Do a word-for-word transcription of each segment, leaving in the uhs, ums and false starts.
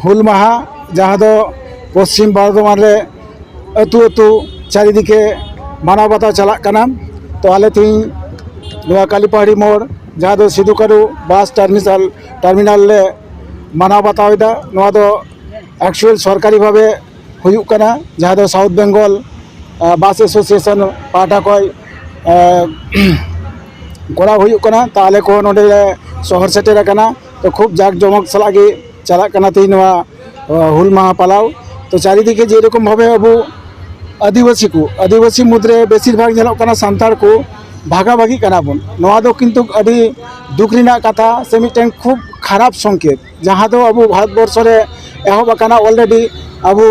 ᱦᱩᱞ ᱢᱟᱦᱟ, ᱡᱟᱦᱟᱸ ᱫᱚ ᱯᱚᱥᱪᱤᱢ ᱵᱚᱨᱫᱷᱚᱢᱟᱱ ᱨᱮ ᱟᱹᱛᱩ ᱟᱹᱛᱩ ᱪᱟᱨᱤᱫᱤᱠᱮ ᱢᱟᱱᱟᱣ ᱵᱟᱛᱟᱣ ᱪᱟᱞᱟᱜ ᱠᱟᱱᱟ᱾ ᱛᱚ ᱟᱞᱮ ᱛᱮᱦᱮᱧ ᱱᱚᱣᱟ ᱠᱟᱞᱤᱯᱟᱦᱟᱲᱤ ᱢᱳᱲ, ᱡᱟᱦᱟᱸ ᱫᱚ ᱥᱤᱫᱩ ᱠᱟᱹᱱᱦᱩ ᱵᱟᱥ ᱴᱟᱨᱢᱤᱱᱟᱞ, ᱴᱟᱨᱢᱤᱱᱟᱞ ᱞᱮ ᱢᱟᱱᱟᱣ ᱵᱟᱛᱟᱣ ᱮᱫᱟ᱾ ᱱᱚᱣᱟ ᱫᱚ ᱮᱠᱪᱩᱭᱮᱞ ᱥᱚᱨᱠᱟᱨᱤ ᱵᱷᱟᱵᱮ ᱦᱩᱭᱩᱜ ᱠᱟᱱᱟ, ᱡᱟᱦᱟᱸ ᱫᱚ ᱥᱟᱣᱩᱛᱷ ᱵᱮᱝᱜᱚᱞ ᱵᱟᱥ ᱮᱥᱳᱥᱤᱭᱮᱥᱚᱱ ᱯᱟᱦᱴᱟ ᱠᱷᱚᱱ ᱠᱚᱨᱟᱣ ᱦᱩᱭᱩᱜ ᱠᱟᱱᱟ᱾ ᱛᱚ ᱟᱞᱮ ᱠᱚ ᱱᱚᱰᱮ ᱞᱮ ᱥᱚᱦᱚᱨ ᱥᱮᱴᱮᱨ ᱟᱠᱟᱱᱟ᱾ ᱛᱚ ᱠᱷᱩᱵ ᱡᱟᱠ ᱡᱚᱢᱚᱠ ᱥᱟᱞᱟᱜ ᱜᱮ ᱪᱟᱞᱟᱜ ᱠᱟᱱᱟ ᱛᱮᱦᱮᱧ ᱱᱚᱣᱟ ᱦᱩᱞ ᱢᱟᱦᱟ ᱯᱟᱞᱟᱣ᱾ ᱛᱚ ᱪᱟᱨᱤᱫᱤᱠᱮ ᱡᱮᱨᱚᱠᱚᱢ ᱵᱷᱟᱵᱮ ᱟᱵᱚ ᱟᱹᱫᱤᱵᱟᱹᱥᱤ ᱠᱚ, ᱟᱹᱫᱤᱵᱟᱹᱥᱤ ᱢᱩᱫᱽᱨᱮ ᱵᱮᱥᱤᱨ ᱵᱷᱟᱜᱽ ᱧᱮᱞᱚᱜ ᱠᱟᱱᱟ ᱥᱟᱱᱛᱟᱲ ᱠᱚ ᱵᱷᱟᱜᱟᱵᱷᱟᱜᱤ ᱠᱟᱱᱟ ᱵᱚᱱ᱾ ᱱᱚᱣᱟ ᱫᱚ ᱠᱤᱱᱛᱩ ᱟᱹᱰᱤ ᱫᱩᱠ ᱨᱮᱱᱟᱜ ᱠᱟᱛᱷᱟ ᱥᱮ ᱢᱤᱫᱴᱮᱱ ᱠᱷᱩᱵ ᱠᱷᱟᱨᱟᱯ ᱥᱚᱝᱠᱮᱛ, ᱡᱟᱦᱟᱸ ᱫᱚ ᱟᱵᱚ ᱵᱷᱟᱨᱚᱛ ᱵᱚᱨᱥᱚ ᱨᱮ ᱮᱦᱚᱵ ᱟᱠᱟᱱᱟ᱾ Already ᱟᱵᱚ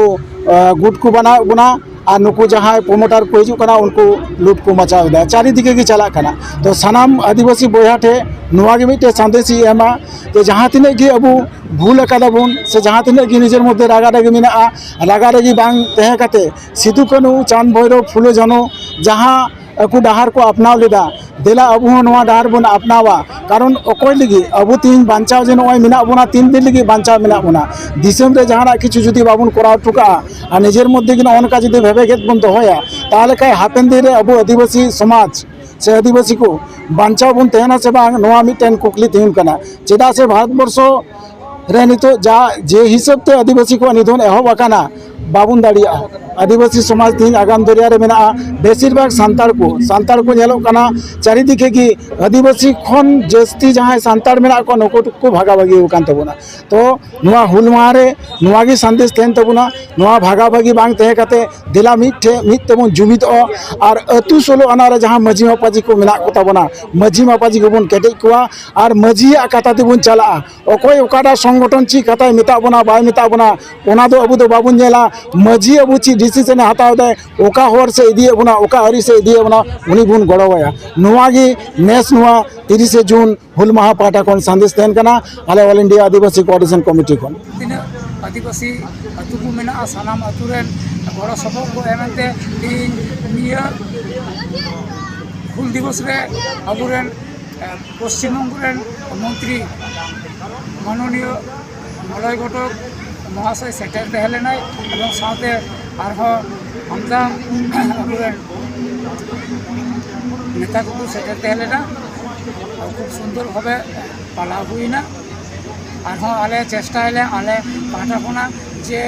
ᱜᱩᱴ ᱠᱚ ᱵᱮᱱᱟᱣᱮᱫ ᱵᱚᱱᱟ, ᱟᱨ ᱱᱩᱠᱩ ᱡᱟᱦᱟᱸᱭ ᱯᱨᱚᱢᱳᱴᱟᱨ ᱠᱚ ᱦᱤᱡᱩᱜ ᱠᱟᱱᱟ, ᱩᱱᱠᱩ ᱞᱩᱴ ᱠᱚ ᱢᱟᱪᱟᱣ ᱮᱫᱟ, ᱪᱟᱨᱤᱫᱤᱠᱮ ᱜᱮ ᱪᱟᱞᱟᱜ ᱠᱟᱱᱟ᱾ ᱛᱚ ᱥᱟᱱᱟᱢ ᱟᱹᱫᱤᱵᱟᱹᱥᱤ ᱵᱚᱭᱦᱟ ᱴᱷᱮᱱ ᱱᱚᱣᱟ ᱜᱮ ᱢᱤᱫᱴᱮᱱ ᱥᱟᱸᱫᱮᱥ ᱤᱧ ᱮᱢᱟ ᱡᱮ ᱡᱟᱦᱟᱸ ᱛᱤᱱᱟᱹᱜ ᱜᱮ ᱟᱵᱚ ᱵᱷᱩᱞ ᱟᱠᱟᱫᱟ ᱵᱚᱱ ᱥᱮ ᱡᱟᱦᱟᱸ ᱛᱤᱱᱟᱹᱜ ᱜᱮ ᱱᱤᱡᱮᱨ ᱢᱚᱫᱽᱫᱷᱮ ᱨᱟᱜᱟᱨᱟᱜᱤ ᱢᱮᱱᱟᱜᱼᱟ, ᱨᱟᱜᱟᱨᱟᱜᱤ ᱵᱟᱝ ᱛᱟᱦᱮᱸ ᱠᱟᱛᱮ ᱥᱤᱫᱩ ᱠᱟᱹᱱᱦᱩ, ᱪᱟᱸᱫᱽ ᱵᱷᱳᱭᱨᱳᱵ, ᱯᱷᱩᱞᱳ ᱡᱷᱟᱱᱳ ᱡᱟᱦᱟᱸ ᱟᱠᱚ ᱰᱟᱦᱟᱨ ᱠᱚ ᱟᱯᱱᱟᱣ ᱞᱮᱫᱟ, ᱫᱮᱞᱟ ᱟᱵᱚ ᱦᱚᱸ ᱱᱚᱣᱟ ᱰᱟᱦᱟᱨ ᱵᱚᱱ ᱟᱯᱱᱟᱣᱟ᱾ ᱠᱟᱨᱚᱱ ᱚᱠᱚᱭ ᱞᱟᱹᱜᱤᱫ ᱟᱵᱚ ᱛᱮᱦᱮᱧ ᱵᱟᱧᱪᱟᱣ ᱡᱮ ᱱᱚᱜᱼᱚᱭ ᱢᱮᱱᱟᱜ ᱵᱚᱱᱟ, ᱛᱤᱱ ᱫᱤᱱ ᱞᱟᱹᱜᱤᱫ ᱵᱟᱧᱪᱟᱣ ᱢᱮᱱᱟᱜ ᱵᱚᱱᱟ? ᱫᱤᱥᱚᱢ ᱨᱮ ᱡᱟᱦᱟᱱᱟᱜ ᱠᱤᱪᱷᱩ ᱡᱩᱫᱤ ᱵᱟᱵᱚᱱ ᱠᱚᱨᱟᱣ ᱦᱚᱴᱚ ᱠᱟᱜᱼᱟ ᱟᱨ ᱱᱤᱡᱮᱨ ᱢᱚᱫᱽᱫᱷᱮ ᱜᱮ ᱱᱚᱜᱼᱚ ᱱᱚᱝᱠᱟ ᱡᱩᱫᱤ ᱵᱷᱮᱵᱮᱜᱮᱫ ᱵᱚᱱ ᱫᱚᱦᱚᱭᱟ, ᱛᱟᱦᱚᱞᱮ ᱠᱷᱟᱱ ᱦᱟᱯᱮᱱ ᱫᱤᱱ ᱨᱮ ᱟᱵᱚ ᱟᱹᱫᱤᱵᱟᱹᱥᱤ ᱥᱚᱢᱟᱡᱽ ᱥᱮ ᱟᱹᱫᱤᱵᱟᱹᱥᱤ ᱠᱚ ᱵᱟᱧᱪᱟᱣ ᱵᱚᱱ ᱛᱟᱦᱮᱱᱟ ᱥᱮ ᱵᱟᱝ, ᱱᱚᱣᱟ ᱢᱤᱫᱴᱮᱱ ᱠᱩᱠᱞᱤ ᱛᱤᱸᱜᱩᱱ ᱠᱟᱱᱟ᱾ ᱪᱮᱫᱟᱜ ᱥᱮ ᱵᱷᱟᱨᱚᱛ ᱵᱚᱨᱥᱚ ᱨᱮ ᱱᱤᱛᱚᱜ ᱡᱟ ᱡᱮ ᱦᱤᱥᱟᱹᱵ ᱛᱮ ᱟᱹᱫᱤᱵᱟᱹᱥᱤ ᱠᱚᱣᱟᱜ ᱱᱤᱫᱷᱚᱱ ᱮᱦᱚᱵ ᱟᱠᱟᱱᱟ, ᱵᱟᱵᱚᱱ ᱫᱟᱲᱮᱭᱟᱜᱼᱟ᱾ ᱟᱹᱫᱤᱵᱟᱹᱥᱤ ᱥᱚᱢᱟᱡᱽ ᱛᱮᱦᱮᱧ ᱟᱜᱟᱢ ᱫᱚᱨᱭᱟ ᱨᱮ ᱢᱮᱱᱟᱜᱼᱟ, ᱵᱮᱥᱤᱨ ᱵᱷᱟᱜᱽ ᱥᱟᱱᱛᱟᱲ ᱠᱚ, ᱥᱟᱱᱛᱟᱲ ᱠᱚ ᱧᱮᱞᱚᱜ ᱠᱟᱱᱟ ᱪᱟᱨᱤᱫᱤᱠᱮ ᱜᱮ ᱟᱹᱫᱤᱵᱟᱹᱥᱤ ᱠᱷᱚᱱ ᱡᱟᱹᱥᱛᱤ ᱡᱟᱦᱟᱸᱭ ᱥᱟᱱᱛᱟᱲ ᱢᱮᱱᱟᱜ ᱠᱚᱣᱟ, ᱱᱩᱠᱩ ᱠᱚ ᱵᱷᱟᱜᱟᱵᱷᱟᱜᱤ ᱟᱠᱟᱱ ᱛᱟᱵᱚᱱᱟ᱾ ᱛᱚ ᱱᱚᱣᱟ ᱦᱩᱞ ᱢᱟᱦᱟ ᱨᱮ ᱱᱚᱣᱟ ᱜᱮ ᱥᱟᱸᱫᱮᱥ ᱛᱟᱦᱮᱱ ᱛᱟᱵᱚᱱᱟ, ᱱᱚᱣᱟ ᱵᱷᱟᱜᱟᱵᱷᱟᱜᱤ ᱵᱟᱝ ᱛᱟᱦᱮᱸ ᱠᱟᱛᱮ ᱫᱮᱞᱟ ᱢᱤᱫ ᱴᱷᱮᱱ ᱢᱤᱫ ᱛᱮᱵᱚᱱ ᱡᱩᱢᱤᱫᱚᱜᱼᱟ᱾ ᱟᱨ ᱟᱹᱛᱩ ᱥᱳᱞᱳ ᱟᱱᱟ ᱨᱮ ᱡᱟᱦᱟᱸ ᱢᱟᱹᱡᱷᱤ ᱢᱟᱯᱟᱡᱷᱤ ᱠᱚ ᱢᱮᱱᱟᱜ ᱠᱚ ᱛᱟᱵᱚᱱᱟ, ᱢᱟᱹᱡᱷᱤ ᱢᱟᱯᱟᱡᱷᱤ ᱠᱚᱵᱚᱱ ᱠᱮᱴᱮᱡ ᱠᱚᱣᱟ ᱟᱨ ᱢᱟᱹᱡᱷᱤᱭᱟᱜ ᱠᱟᱛᱷᱟ ᱛᱮᱵᱚᱱ ᱪᱟᱞᱟᱜᱼᱟ᱾ ᱚᱠᱚᱭ ᱚᱠᱟᱴᱟᱜ ᱥᱚᱝᱜᱚᱴᱷᱚᱱ ᱪᱮᱫ ᱠᱟᱛᱷᱟᱭ ᱢᱮᱛᱟᱜ ᱵᱚᱱᱟ ᱵᱟᱭ ᱢᱮᱛᱟᱜ ᱵᱚᱱᱟ, ᱚᱱᱟ ᱫᱚ ᱟᱵᱚ ᱫᱚ ᱵᱟᱵᱚᱱ ᱧᱮᱞᱟ᱾ ᱢᱟᱹᱡᱷᱤ ᱟᱵᱚ ᱪᱮᱫ ᱰᱤᱥᱤᱥᱚᱱᱮ ᱦᱟᱛᱟᱣ ᱮᱫᱟᱭ, ᱚᱠᱟ ᱦᱚᱨ ᱥᱮᱫ ᱤᱫᱤᱭᱮᱫ ᱵᱚᱱᱟ, ᱚᱠᱟ ᱟᱹᱨᱤ ᱥᱮᱫ ᱤᱫᱤᱭᱮᱫ ᱵᱚᱱᱟ, ᱩᱱᱤ ᱵᱚᱱ ᱜᱚᱲᱚᱣᱟᱭᱟ᱾ ᱱᱚᱣᱟ ᱜᱮ ᱱᱮᱥ ᱱᱚᱣᱟ ᱛᱤᱨᱤᱥᱮ ᱡᱩᱱ ᱦᱩᱞ ᱢᱟᱦᱟ ᱯᱟᱦᱴᱟ ᱠᱷᱚᱱ ᱥᱟᱸᱫᱮᱥ ᱛᱟᱦᱮᱱ ᱠᱟᱱᱟ, ᱟᱞᱮ ᱚᱞ ᱤᱱᱰᱤᱭᱟ ᱟᱹᱫᱤᱵᱟᱹᱥᱤ ᱠᱳᱚᱨᱰᱤᱱᱮᱥᱚᱱ ᱠᱚᱢᱤᱴᱤ ᱠᱷᱚᱱ᱾ ᱛᱤᱱᱟᱹᱜ ᱟᱹᱫᱤᱵᱟᱹᱥᱤ ᱟᱹᱛᱩ ᱠᱚ ᱢᱮᱱᱟᱜᱼᱟ, ᱥᱟᱱᱟᱢ ᱟᱹᱛᱩ ᱨᱮᱱ ᱜᱚᱲᱚ ᱥᱚᱯᱚᱦᱚᱫ ᱠᱚ ᱮᱢ ᱮᱱᱛᱮ ᱛᱮᱦᱮᱧ ᱱᱤᱭᱟᱹ ᱦᱩᱞ ᱫᱤᱵᱚᱥ ᱨᱮ ᱟᱵᱚᱨᱮᱱ, ᱮ, ᱯᱚᱥᱪᱤᱢᱵᱚᱝᱜᱚ ᱨᱮᱱ ᱢᱚᱱᱛᱨᱤ ᱢᱟᱱᱚᱱᱤᱭᱚ ᱢᱚᱞᱚᱭ ᱜᱷᱚᱴᱚᱠ ᱢᱚᱦᱟᱥᱚᱭ ᱥᱮᱴᱮᱨ ᱛᱟᱦᱮᱸ ᱞᱮᱱᱟᱭ ᱮᱵᱚᱝ ᱥᱟᱶᱛᱮ ᱟᱨᱦᱚᱸ ᱟᱢᱫᱟ ᱟᱵᱚᱨᱮᱱ ᱱᱮᱛᱟ ᱠᱚᱠᱚ ᱥᱮᱴᱮᱨ ᱛᱟᱦᱮᱸ ᱞᱮᱱᱟ᱾ ᱟᱨ ᱠᱷᱩᱵ ᱥᱩᱱᱫᱚᱨ ᱵᱷᱟᱵᱮ ᱯᱟᱞᱟᱣ ᱦᱩᱭᱱᱟ᱾ ᱟᱨᱦᱚᱸ ᱟᱞᱮ ᱪᱮᱥᱴᱟᱭᱟᱞᱮ ᱟᱞᱮ ᱯᱟᱦᱴᱟ ᱠᱷᱚᱱᱟᱜ ᱡᱮ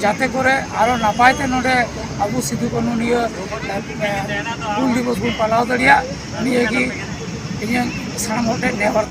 ᱡᱟᱛᱮ ᱠᱚᱨᱮ ᱟᱨᱚ ᱱᱟᱯᱟᱭ ᱛᱮ ᱱᱚᱰᱮ ᱟᱵᱚ ᱥᱤᱫᱩ ᱠᱟᱹᱱᱦᱩ ᱱᱤᱭᱟᱹ ᱦᱩᱞ ᱫᱤᱵᱚᱥ ᱵᱚᱱ ᱯᱟᱞᱟᱣ ᱫᱟᱲᱮᱭᱟᱜ, ᱱᱤᱭᱟᱹ ᱜᱮ ᱤᱧᱟᱹᱜ ᱥᱟᱱᱟᱢ ᱦᱚᱲ ᱴᱷᱮᱱ ᱱᱮᱦᱚᱨ᱾